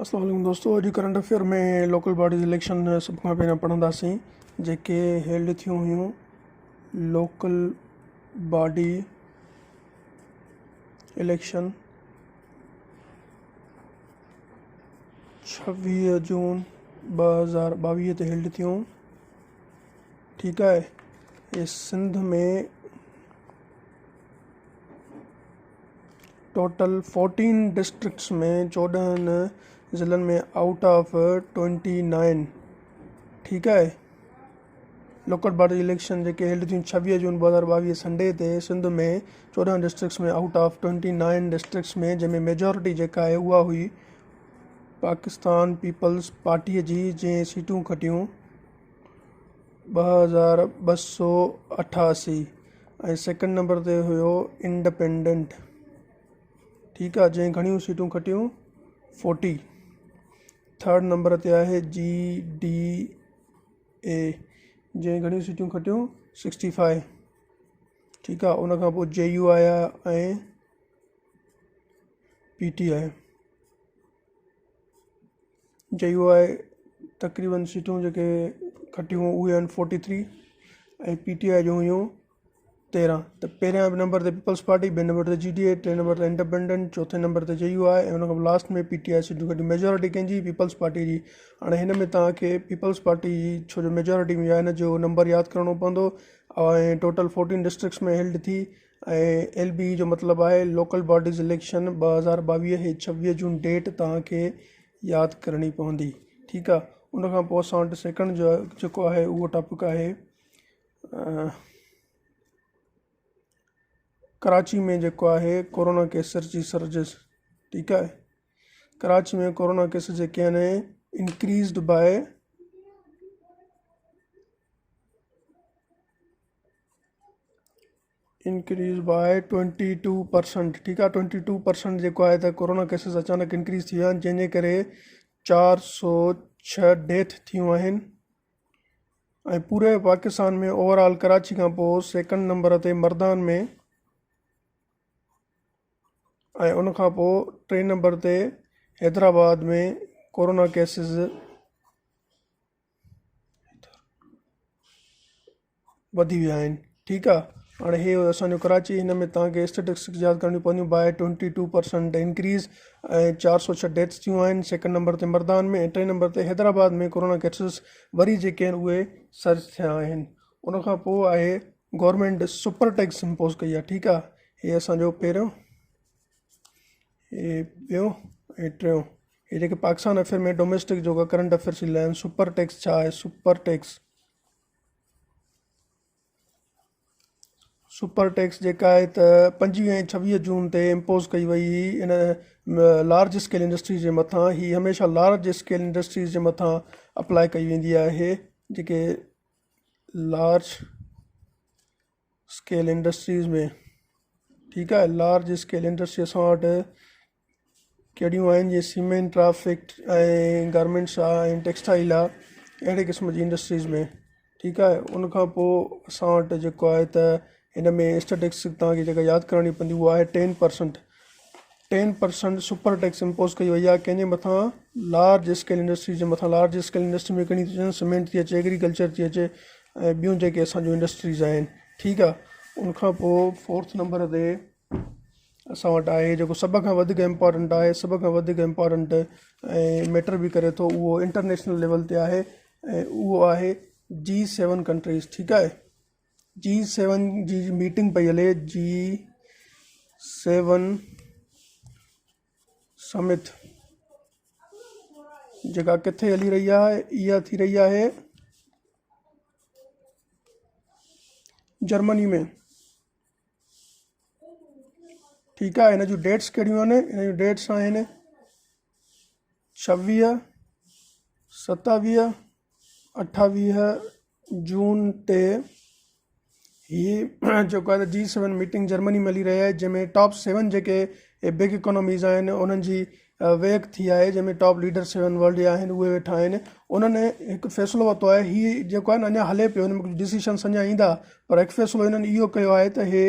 السلام عليڪم دوستو اڄ current affair ۾ local bodies election سڀ کان پهريان پڙهنداسين جيڪي هيلڊ ٿيون هيون لوڪل باڊي اليڪشن 26 جون 2022 تي هيلڊ ٿيون ٺيڪ آهي هي سنڌ ۾ ٽوٽل فورٽين ڊسٽرڪٽس ۾ 14 ضلعن ۾ آئوٽ آف 29 ٺيڪ آهي لوڪل باڊي اليڪشن جيڪي هيلڊ ٿيون 26 جون 2022 سنڊي تي Sindh ۾ 14 districts ۾ out of 29 districts ۾ جنهن ۾ ميجارٽي جيڪا آهي اها هئي پاڪستان پيپلز پارٽيء جي جنهن سيٽون کٽيون 2288 ۽ سيڪنڊ نمبر تي هيو انڊپينڊنٽ ٺيڪ آ جنهن گهڻيون سيٽون کٽيون فورٽي ٿرڊ نمبر تي آهي جي ڊي اي جنهن گهڻيون سيٽون کٽيون سڪسٽي فائيو ٺيڪ آ ان کان پوء جي يو آء آ ۽ P T I J U I تقريبن سيٽون جيڪي کٽيون اهي آهن فورٽي ٿري ۽ پي ٽي آء جون هيون 13 ته پهريان نمبر تي پيپلز پارٽي ٻئي نمبر تي جي ڊي اي ٽئين نمبر تي انڊيپينڊنٽ چوٿين نمبر تي جي يو آء ۽ ان کان پوء لاسٽ ۾ پي ٽي آء سيٽون کٽيون ميجارٽي ڪنهن جي پيپلز پارٽي جي هاڻي هن ۾ توهان کي پيپلز پارٽي جي ڇو جو ميجارٽي ۾ آهي هن جو نمبر ياد ڪرڻو پوندو ۽ ٽوٽل فورٽين ڊسٽرڪٽس ۾ هيلڊ ٿي ۽ ايل بي اي جو مطلب آهي لوڪل باڊيز اليڪشن 2022 هي 26 جون ڊيٽ توهان کي ياد ڪرڻي پوندي ٺيڪ آ ان کان پوء اسان وٽ سيڪنڊ جو جيڪو آهي اهو ٽاپڪ آهي ڪراچي ۾ جيڪو آهي ڪورونا ڪيسز جي سرجز ٺيڪ آهي ڪراچي ۾ ڪورونا ڪيسز جيڪي آهن increased by increase by twenty two percent ٺيڪ آ ٽوئنٽي ٽو پرسنٽ جيڪو آهي ته ڪورونا ڪيسز اچانڪ انڪريز ٿي ويا آهن جنهن جي ڪري 406 ڊيٿ ٿيون آهن ۽ پوري پاڪستان ۾ اوور آل ڪراچي کان پوء سيڪنڊ نمبر تي مردان ۾ ۽ ان کان پوء ٽئين نمبر تي حيدرآباد ۾ ڪورونا ڪيسز وڌي ويا آهن ٺيڪ آ هاڻي هي هيو اسانجو ڪراچي هن ۾ توهان کي اسٽيٽسٽڪس ياد ڪرڻيون پونديون by twenty two percent increase ۽ 406 deaths ٿيون آهن سيڪنڊ نمبر تي مردان ۾ ۽ ٽئين نمبر تي حيدرآباد ۾ ڪورونا ڪيسز وري جيڪي آهن اهي سرج ٿيا آهن ان کان پوء آهي گورنمينٽ سپر ٽيڪس امپوز ڪئي آ ٺيڪ آ هي اسانجو پهريون هي ٻيو ۽ ٽيون هي جيڪي پاڪستان افيئر ۾ ڊوميسٽڪ جو ڪرنٽ افيئرس لاء آهن سپر ٽيڪس ڇا آهي سپر ٽيڪس سپر ٽيڪس جيڪا آهي ته 25 ۽ 26 جون تي امپوز ڪئي وئي هئي ان لارج اسڪيل انڊسٽريز جي مٿان هي هميشه لارج اسڪيل انڊسٽريز جي مٿان اپلائي ڪئي ويندي آهي جيڪي لارج اسڪيل انڊسٽريز ۾ ٺيڪ آهي لارج اسڪيل انڊسٽري اسان وٽ ڪهڙيون آهن جيئن سيمينٽ آ فيڪٽ ۽ گارمينٽس آ ۽ ٽيڪسٽائل آ اهڙي قسم جي انڊسٽريز ۾ ٺيڪ آهي ان کان پوء اسان وٽ جيڪو آهي ته هن ۾ اسٽيٽسٽڪس توهان کي جيڪا ياد ڪرڻي پوندي اها آهي 10% 10% سپر ٽيڪس امپوز ڪئي وئي آهي ڪنهن جي مٿان لارج اسڪيل انڊسٽريز جي مٿان لارج اسڪيل انڊسٽري ۾ ڪهڙي ٿي اچن سيمينٽ ٿي اچي ايگريڪلچر ٿي اچي ۽ ٻيون جيڪي اسان جون انڊسٽريز آهن ٺيڪ آ ان کان پوء فورٿ نمبر تي اسان وٽ آهي جيڪو سڀ کان وڌيڪ امپارٽنٽ آهي سڀ کان وڌيڪ امپارٽنٽ ۽ ميٽر به ڪري ٿو اهو انٽرنيشنل ليول تي آهي ۽ اهو آهي جي سيون ڪنٽريز ٺيڪ آهي جي سيون جي ميٽنگ پئي هلي جي سيون سمت جيڪا ڪٿي هلي رهي آهي اها ٿي رهي آهي جرمني ۾ ٺيڪ آهي هن جون ڊيٽس ڪهڙيون آهن هن جون ڊيٽس آهن 26 27 28 جون تي هي جيڪو آهي جي سيون ميٽنگ جرمني ۾ هلي رهي آهي جنهن ۾ ٽاپ سيون جيڪي بگ اڪاناميز آهن انهن جي ويهڪ ٿي آهي جنهن ۾ ٽاپ ليڊر سيون ورلڊ جا آهن اهي ويٺا آهن انهن هڪ فيصلو ورتو آهي هي جيڪو آهي نه اڃا هلي پيو هن ۾ ڪجهه ڊسيشنس اڃا ايندا پر هڪ فيصلو هنن اهو ڪيو آهي ته هي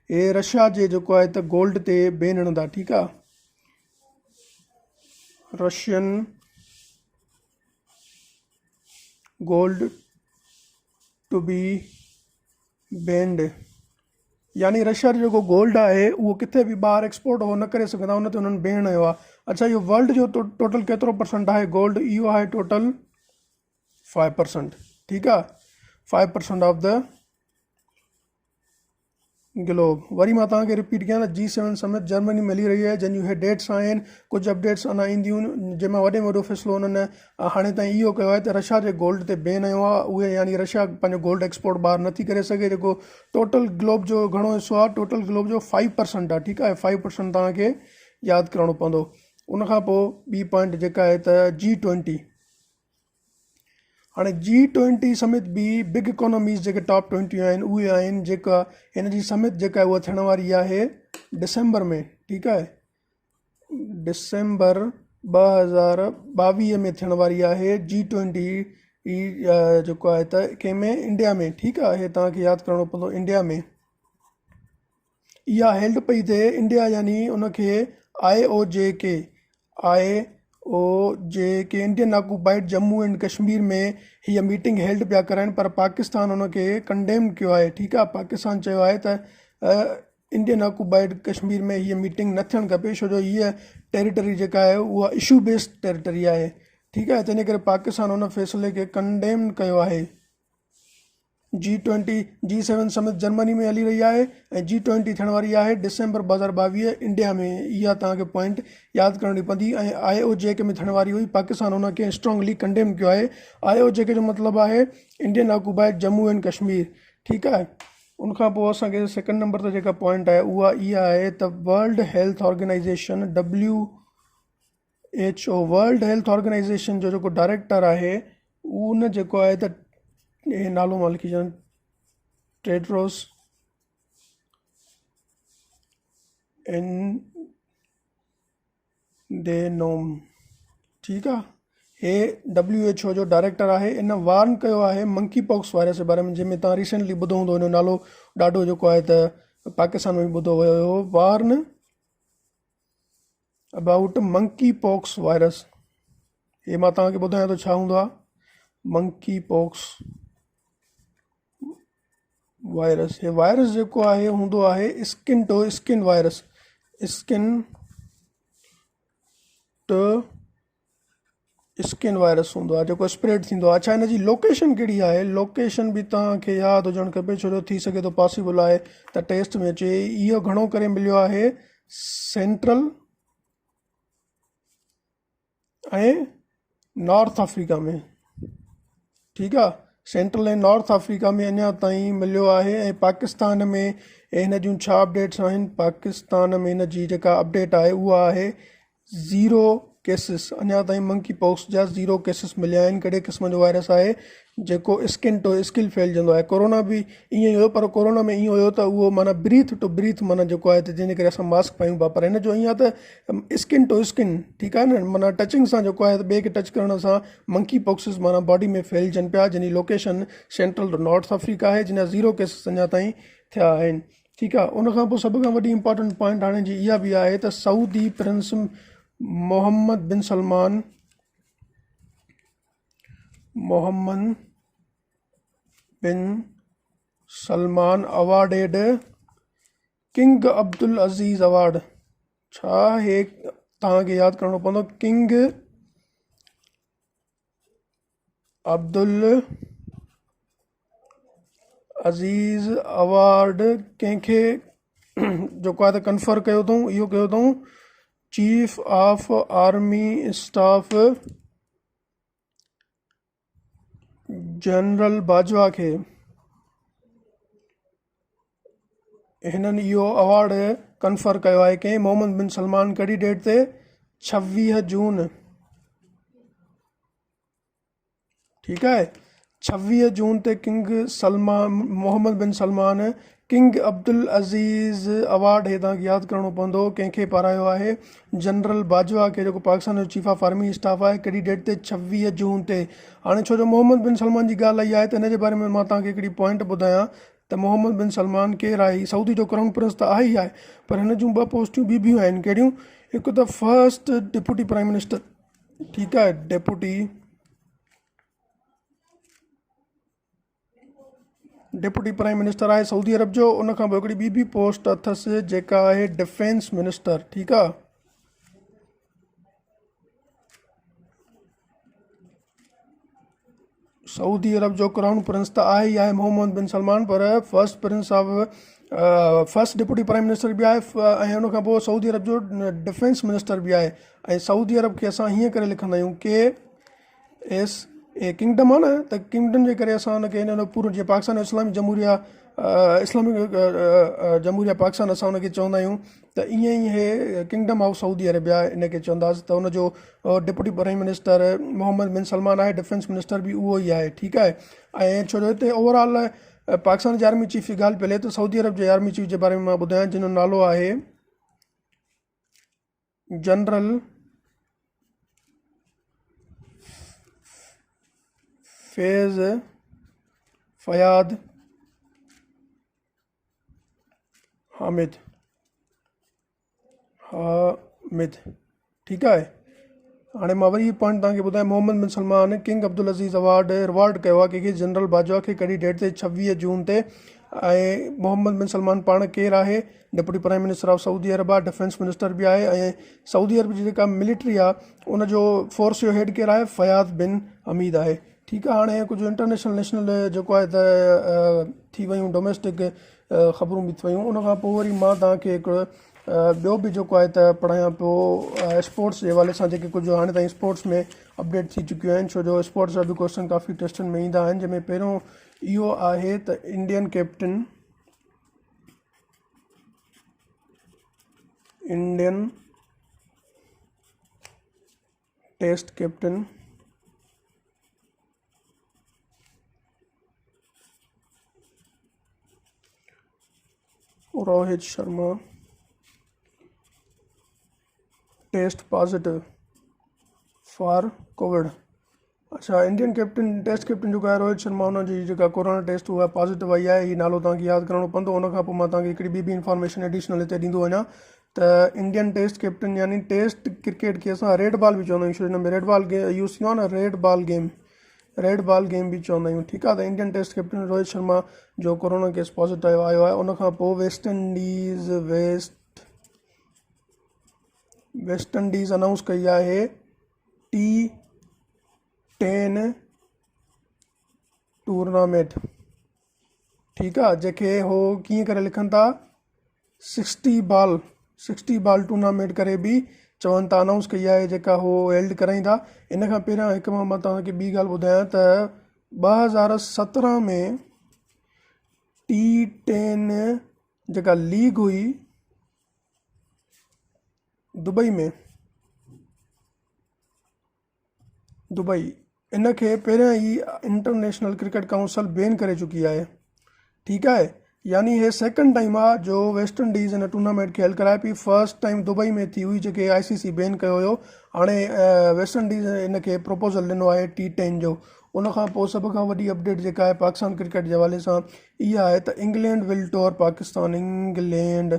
هي رشيا جي جيڪو آهي ته گولڊ تي بين هڻندا ٺيڪ آهي. Russian gold to be banned يعني رشيا جو جيڪو گولڊ آهي اهو ڪٿي به ٻاهر ايڪسپورٽ هو نه ڪري سگهندا ان تي انهن بين هنيو آهي. اڇا اهو ورلڊ جو ٽوٽل ڪيترو پرسنٽ آهي گولڊ؟ اهو آهي ٽوٽل 5% ٺيڪ آهي، 5% آف the globe. وري مان توهان کي رپيٽ ڪيان ته جي سيون سميت جرمني ۾ هلي رهي آهي جنهن جون هي ڊيٽس آهن، ڪجهه اپڊيٽس اڃا اينديون جنهن مان وڏي ۾ وڏو فيصلو انهن هاڻي تائين اهو ڪيو آهي ته رشيا جي گولڊ تي بين هنيو آهي اهي يعني رشيا پنهنجو گولڊ ايڪسپورٽ ٻاهر نٿي ڪري سگهي جيڪو ٽوٽل گلوب جو گهڻو حصو آهي ٽوٽل گلوب جو 5% آهي ٺيڪ آهي 5% توهان کي ياد ڪرڻو پوندو. ان کان پوء ٻي پوائنٽ جيڪا آهي ته جي ٽوئنٽي، هاڻي جي ٽوئنٽي سميت به بگ اڪانوميز جيڪي ٽاپ ٽوئنٽي آهن اهي آهن جيڪا هن جي سميت جيڪا اها ٿيڻ واري آهي ڊسمبر ۾ ٺيڪ آهي ڊسمبر 2022 ۾ ٿيڻ واري آهي جي ٽوئنٽي جيڪو آهي ته ڪنهن ۾ انڊيا ۾ ٺيڪ آهي توهان کي ياد ڪرڻو پوندو انڊيا ۾ اها هيلڊ پئي ٿئي انڊيا يعني ان کي I O J K, I O J K, Indian occupied Jammu and Kashmir ۾ هيء ميٽنگ هيلڊ پيا ڪرائين پر پاڪستان ان کي ڪنڊيم ڪيو آهي ٺيڪ آهي پاڪستان چيو آهي ته انڊين آڪوپائيڊ ڪشمير ۾ هيء ميٽنگ نه ٿيڻ کپي ڇو جو هيء ٽيريٽري جيڪا آهي اها اشو بيسڊ ٽيريٽري آهي ٺيڪ آهي تنهن ڪري پاڪستان ان فيصلي کي ڪنڊيم ڪيو آهي. جي ٽوئنٽي، جي سيون سميت جرمني ۾ هلي رهي آهي ۽ جي ٽوئنٽي ٿيڻ واري آهي ڊسمبر 2022 انڊيا ۾ اها توهان کي پوائنٽ ياد ڪرڻي پوندي ۽ آء او جي ڪي ۾ ٿيڻ واري هئي پاڪستان ان کي اسٽرانگلي ڪنڊيم ڪيو آهي آء او جي ڪي جو مطلب آهي انڊين آڪوپائيڊ ڄمون اينڊ ڪشمير ٺيڪ آهي ان کان پوء اسان کي سيڪنڊ نمبر تي جيڪا پوائنٽ آهي اها اها آهي ته world health organization W H O world health organization جو جيڪو ڊائريڪٽر آهي ان جيڪو آهي ته هي نالو مان لکي ڇڏيان ٽيڊروس ان ڊينوم ٺيڪ آ هي ڊبليو ايڇ او جو ڊائريڪٽر آهي ان وارن ڪيو آهي منڪي پاڪس وائرس جي باري ۾ جنهن ۾ تان ريسنٽلي ٻڌو هوندو هن جو نالو ڏاڍو جيڪو آهي ته پاڪستان ۾ به ٻڌو ويو هو warn about monkey pox virus هي مان توهان کي ٻڌايان ٿو ڇا هوندو آهي منڪي پاڪس وائرس هي وائرس جيڪو آهي هوندو آهي skin to skin virus skin to skin virus هوندو آهي جيڪو اسپريڊ ٿيندو آهي اڇا هن جي لوڪيشن ڪهڙي آهي لوڪيشن به توهان کي ياد هجڻ کپي ڇو جو ٿي سگهي ٿو پاسيبل آهي ته ٽيسٽ ۾ اچي اهو گهڻو ڪري مليو آهي سينٽرل ۽ نارٿ آفريڪا ۾ ٺيڪ آهي سينٽرل ۽ نارٿ آفريڪا ۾ اڃا تائين مليو آهي ۽ پاڪستان ۾ هن جون ڇا اپڊيٽس آهن پاڪستان ۾ هن جي جيڪا اپڊيٽ آهي اها آهي زيرو ڪيسز، اڃا تائين منڪي پاڪس جا زيرو ڪيسز مليا آهن، ڪهڙي قسم جو وائرس آهي جيڪو اسڪن ٽو اسڪن ڦهلجندو آهي، ڪورونا به ائين ئي هيو پر ڪورونا ۾ ائين هيو ته اهو معنيٰ بريٿ ٽو بريٿ معنيٰ جيڪو آهي ته جنهن جي ڪري اسان ماسڪ پايون پيا پر هن جو ائين آهي ته اسڪن ٽو اسڪن ٺيڪ آهي نه معنيٰ ٽچنگ سان جيڪو آهي ته ٻئي کي ٽچ ڪرڻ سان منڪي پاڪسز معنيٰ باڊي ۾ ڦهلجن پيا جنهن جي لوڪيشن سينٽرل نارٿ آفريڪا آهي جنهن جا زيرو ڪيسز اڃا تائين ٿيا آهن. ٺيڪ آ ان کان پوء سڀ کان وڏي امپارٽنٽ پوائنٽ هاڻي جي اها به آهي ته Saudi prince Mohammed bin Salman Mohammed bin Salman awarded king Abdulaziz award ڇا هي توهان کي ياد ڪرڻو پوندو ڪنگ عبدالعزيز اوارڊ ڪنهن کي جيڪو آهي ته ڪنفر ڪيو اٿئون اهو ڪيو اٿئون chief of army staff general Bajwa کي هنن اهو اوارڊ ڪنفر ڪيو آهي ڪنهن محمد بن سلمان ڪهڙي ڊيٽ تي 26 جون ٺيڪ آهي 26 جون تي king Salman Mohammed bin Salman king Abdulaziz award هي توهان کي ياد ڪرڻو پوندو ڪنهن کي پارايو آهي جنرل باجوا کي جيڪو پاڪستان جو چيف آف آرمي اسٽاف آهي ڪهڙي ڊيٽ تي 26 جون تي هاڻي ڇو جو محمد بن سلمان جي ڳالهه آئي آهي ته هن جي باري ۾ مان توهان کي هڪڙي پوائنٽ ٻڌايان ته محمد بن سلمان ڪير آهي هي سعودي جو ڪرائون پرنس ته آهي ئي آهي پر هن جون ٻه پوسٽيون ٻي بيون آهن ڪهڙيون هڪ ته فرسٽ ڊپٽي پرائم منسٽر. ٺيڪ آهي ڊيپوٽي ڊپٽي پرائم منسٽر آهي سعودي عرب جو ان کان پوء هڪڙي ٻي به پوسٽ اٿس جيڪا آهي ڊفينس منسٽر ٺيڪ آ سعودي عرب جو ڪرائون پرنس ته آهي ئي آهي محمد بن سلمان پر first prince of first deputy prime minister به آهي ۽ ان کان پوء سعودي عرب جو ڊفينس منسٽر به آهي ۽ سعودي عرب کي اسان هيئن ڪري لکندا آهيون ڪي ايس اي ڪنگڊم آهي نه ته ڪنگڊم جي ڪري اسان ان کي ان جو پورو جيئن پاڪستان اسلامي جمهوريه اسلامي جمهوريه پاڪستان اسان ان کي چوندا آهيون ته ائين ئي هي ڪنگڊم آف سعودي عربيا ان کي چونداسين ته ان جو deputy prime minister Mohammed bin Salman آهي ڊفينس منسٽر به اهو ئي آهي ٺيڪ آهي ۽ ڇو جو هتي اوور آل پاڪستان جي آرمي چيف جي ڳالهه پئي هلي ته سعودي عرب جي آرمي چيف جي باري ۾ مان ٻڌايان جنهن جو نالو آهي جنرل فيض فياض حامد حامد ٺيڪ آهي هاڻي مان وري پوائنٽ توهان کي ٻڌايان Mohammed bin Salman king Abdulaziz award reward ڪيو آهي ڪنهن کي جنرل باجوا کي ڪهڙي ڊيٽ تي 26 جون تي ۽ محمد بن سلمان پاڻ ڪير آهي deputy prime minister of Saudi Arab آهي ڊفينس منسٽر به آهي ۽ سعودي عرب جي جيڪا ملٽري آهي ان جو فورس جو هيڊ ڪير آهي فياض بن حميد آهي ٺيڪ آهي هاڻي ڪجهه انٽرنيشنل نيشنل جيڪو آهي ته ٿي ويون ڊوميسٽڪ خبرون به ٿي ويون ان کان پوء وري مان توهان کي هڪ ٻيو به جيڪو آهي ته پڙهايان پيو اسپورٽس جي حوالي سان جيڪي ڪجهه هاڻي تائين اسپورٽس ۾ اپڊيٽ ٿي چڪيون آهن ڇو جو اسپورٽس جا به ڪوشچن ڪافي ٽيسٽن ۾ ايندا آهن جنهن ۾ پهريون اهو آهي ته Indian captain Indian test captain Rohit Sharma test positive for Covid اڇا انڊين ڪيپٽن ٽيسٽ ڪيپٽن جيڪو آهي روهت شرما ان جي جيڪا ڪورونا ٽيسٽ اها پازيٽو آئي آهي هي نالو توهان کي ياد ڪرڻو پوندو ان کان پوء مان توهان کي هڪڙي ٻي به انفارميشن ايڊيشنل هتي ڏيندو وڃان ته انڊين ٽيسٽ ڪيپٽن يعني ٽيسٽ ڪرڪيٽ کي اسان ريڊ بال به چوندا آهيون ڇو جو هن ۾ ريڊ بال يوز ٿيندو آهي نه red ball game red ball game به چوندا آهيون ٺيڪ آهي ته Indian test captain Rohit Sharma جو ڪورونا ڪيس پازيٽو آيو آهي ان کان پوء West Indies West West Indies announce ڪئي آهي ٽي ٽين ٽورنامينٽ ٺيڪ آ جنهن کي هو ڪيئن ڪري لکن ٿا sixty ball sixty ball tournament ڪري به چون ٿا انائونس ڪئي آهي جيڪا هو هيلڊ ڪرائيندا ان کان پهريان هڪ مان توهان کي ٻي ڳالهه ٻڌايان ته 2017 ۾ ٽي ٽين جيڪا ليگ هئي دبئي ۾ دبئي ان کي پهريان ئي انٽرنيشنل ڪرڪيٽ ڪائونسل بين ڪري چڪي آهي ٺيڪ آهي يعني هي سيڪنڊ ٽائيم آ جو ويسٽ انڊيز ان ٽورنامينٽ کي هيل ڪرائي پئي فرسٽ ٽائيم دبئي ۾ ٿي هئي جيڪي آء سي سي بين ڪيو هيو هاڻي ويسٽ انڊيز ان کي پروپوزل ڏنو آهي ٽي ٽين جو ان کان پوء سڀ کان وڏي اپڊيٽ جيڪا آهي پاڪستان ڪرڪيٽ جي حوالي سان اها آهي ته England will tour Pakistan England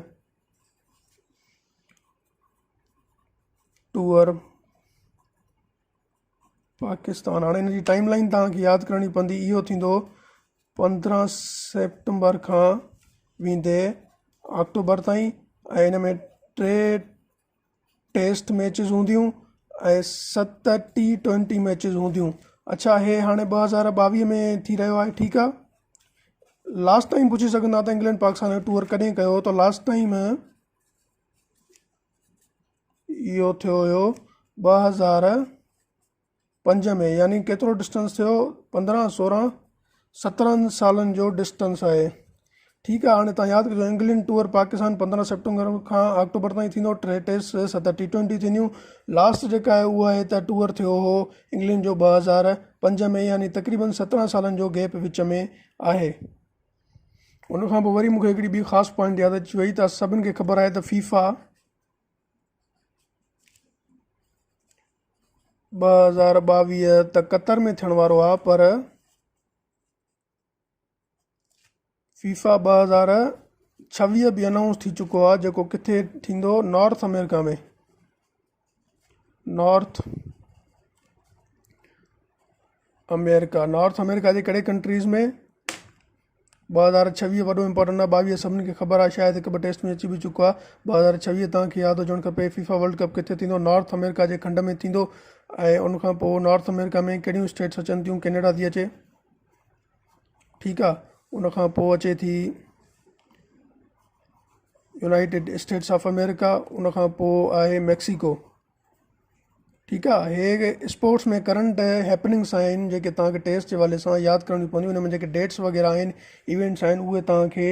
tour Pakistan هاڻي ان جي ٽائيم لائن توهان کي ياد ڪرڻي پوندي اهو ٿيندو 15 سيپٽمبر کان ويندي آڪٽوبر تائين ۽ ان ۾ ٽي ٽيسٽ ميچز هونديون ۽ ست ٽي ٽوئنٽي ميچز هونديون اڇا هي هاڻي 2022 ۾ ٿي رهيو آهي ٺيڪ آهي لاسٽ ٽائيم پڇي سگهندا ته انگلينڊ پاڪستان جو ٽوئر ڪڏهن ڪيو ته لاسٽ ٽائيم اهو ٿيو هيو 2005 ۾ يعني ڪيترو ڊسٽنس ٿيو 15 16 17 سالن جو ڊسٽنس آهي ٺيڪ آهي هاڻي تان ياد ڪجو انگلينڊ ٽوئر پاڪستان 15 سيپٽمبر کان آڪٽوبر تائين ٿيندو ٽي ٽيسٽ ست ٽي ٽوئنٽي ٿينديون لاسٽ جيڪا آهي اها آهي ته ٽوئر ٿيو هو انگلينڊ جو 2005 ۾ يعني تقريبن 17 سالن جو گيپ وچ ۾ آهي ان کان پوء وري مون کي هڪڙي ٻي خاص پوائنٽ ياد اچي وئي ته سڀن کي خبر آهي ته فيفا 2022 ته قطر ۾ ٿيڻ وارو آهي پر فيفا 2026 به انائونس ٿي چڪو آهي جيڪو ڪٿي ٿيندو نارٿ آمريڪا ۾ نارٿ آمريڪا. نارٿ آمريڪا جي ڪهڙي ڪنٽريز ۾؟ 2026 وڏو امپارٽنٽ آهي، 22 سڀني کي خبر آهي، شايد هڪ ٻه ٽيسٽ ۾ اچي به چڪو آهي. 2026 توهان کي ياد هجڻ کپي. فيفا ورلڊ ڪپ ڪٿي ٿيندو؟ نارٿ آمريڪا جي کنڊ ۾ ٿيندو ۽ ان کان پوء نارٿ آمريڪا ۾ ڪهڙيون اسٽيٽس اچن ٿيون؟ ڪينيڊا ٿي اچي، ٺيڪ آهي، ان کان پوء اچي ٿي يونائيٽيڊ اسٽيٽس آف آمريڪا، ان کان پوء آهي ميڪسيڪو. ٺيڪ آ، هي اسپورٽس ۾ ڪرنٽ هيپننگس آهن جيڪي توهان کي ٽيسٽ جي حوالي سان ياد ڪرڻيون پونديون ان ۾ جيڪي ڊيٽس وغيره آهن ايونٽس آهن اهي توهان کي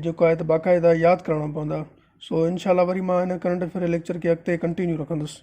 جيڪو آهي ته باقاعده ياد ڪرڻا پوندا. سو انشاء الله وري مان هن ڪرنٽ افيئر ليڪچر کي اڳتي ڪنٽينيو رکندس.